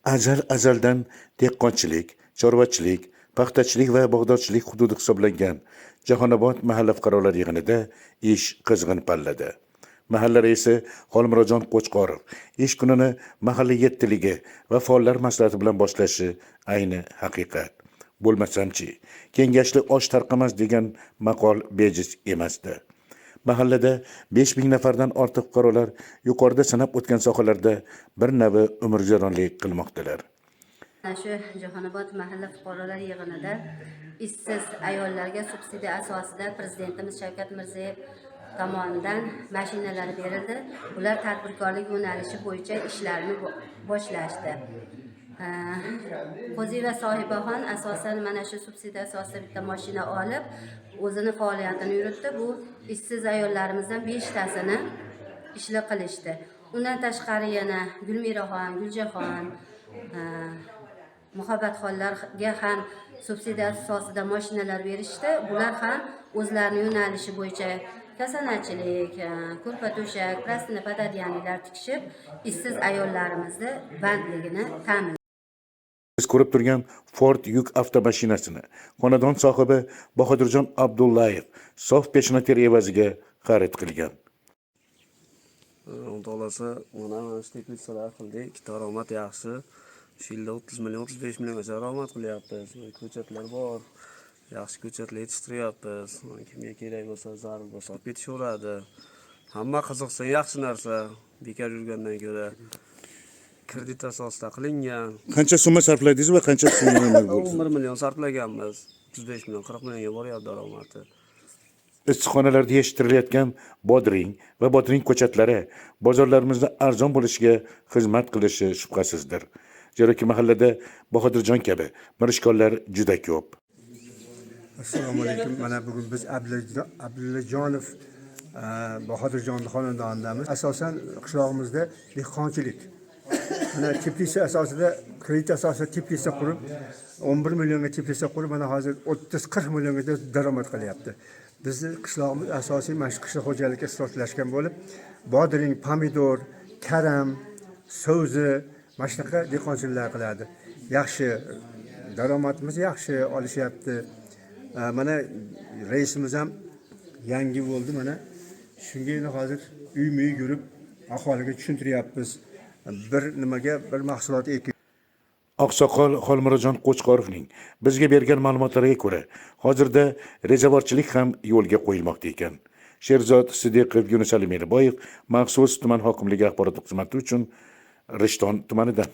Azal-azaldan dehqonchilik, chorvachilik, paxtachilik va bog'dorchilik hududi hisoblangan Jahonobod mahalla fuqarolar yig'inida ish qizg'in pallada. Mahalla raisi Xolmurodjon Qo'chqorov ish kunini mahalla yettiligi va faollar maslahati bilan boshlashi ayni haqiqat. Bo'lmasamchi, kengashli osh tarqamas degan maqol bejiz emasdi. Mahallada 5000 nafardan ortiq fuqarolar yuqorida sanab o'tgan sohalarda bir navi umrguzaronlik qilmoqdalar. Mana shu Jahonobod mahalla fuqarolar yig'inida ishsiz ayollarga subsidiya asosida Prezidentimiz Shavkat Mirziyoyev tomonidan mashinalar berildi. Ular tadbirkorlik yo'nalishi bo'yicha ishlarini boshlashdi. Qo'zieva Sohibaxon asosan mana shu subsidiya asosida bitta mashina olib, o'zini faoliyatini yuritdi. Bu ishsiz ayollarimizdan beshtasini ishli qilishdi. Undan tashqari yana Gulmiraxon, Guljahon, Muhabbatxonlarga ham subsidiya asosida mashinalar berishdi. Bular ham o'zlarini yo'nalishi bo'yicha kasanachilik, ko'rpa to'shak, простыня, пододеяльник lar tikishib, ishsiz ayollarimizni bandligini ta'minladi. Biz ko'rib turgan Ford yuk avtomashinasini xonadon sohibi Bahodirjon Abdullayev sof peshona teri evaziga xarid qilgan. Xudo xohlasa, mana shu teplitsalar qildik. Daromad yaxshi. Shu yilda 30 million, 35 milliongacha daromad qilyapmiz. Mana ko'chatlar bor. Yaxshi ko'chatlar yetishtiryapmiz. Mana kimga kerak bo'lsa, zarur bo'lsa, olib ketishaveradi. Hamma qiziqsa, yaxshi narsa. Bekor yurgandan ko'ra kredit asosida qilingan. Qancha summa sarfladingiz va qancha summa bo'ldi? 11 million sarflaganmiz. 35 million, 40 millionga boryapti daromadi. Issiqxonalarda yetishtirilayotgan bodring va bodring ko'chatlari bozorlarimizda arzon bo'lishiga xizmat qilishi shubhasizdir. Zeroki mahallada Bahodirjon kabi mirishkorlar juda ko'p. Assalomu alaykum. Mana bugun biz Abdullajonov Bahodirjonni xonadonidamiz. Asosan qishlog'imizda dehqonchilik. Mana teplitsa asosida, kredit asosida teplitsa qurib, 11 millionga teplitsa qurib, mana hozir 30-40 millionga daromad qilyapti. Bizni qishlog'imiz asosiy mana shu qishloq xo'jalikka ixtisoslashgan bo'lib, bodring, pomidor, karam, sovzi, mana shunaqa dehqonchiliklar qiladi. Yaxshi daromadimiz, yaxshi olishyapti. Mana raisimiz ham yangi bo'ldi, mana shunga endi hozir uyma uy yurib, aholiga tushuntiryapmiz. Bir nimaga bir mahsulot ekib Oqsoqol Xolmurodjon Qo'chqorovning bizga bergan ma'lumotlariga ko'ra, hozirda rezavorchilik ham yo'lga qo'yilmoqda ekan. Sherzod Sidiqov, Yunusali Meliboyev, maxsus tuman hokimligi axborot xizmati uchun Rishton tumanidan.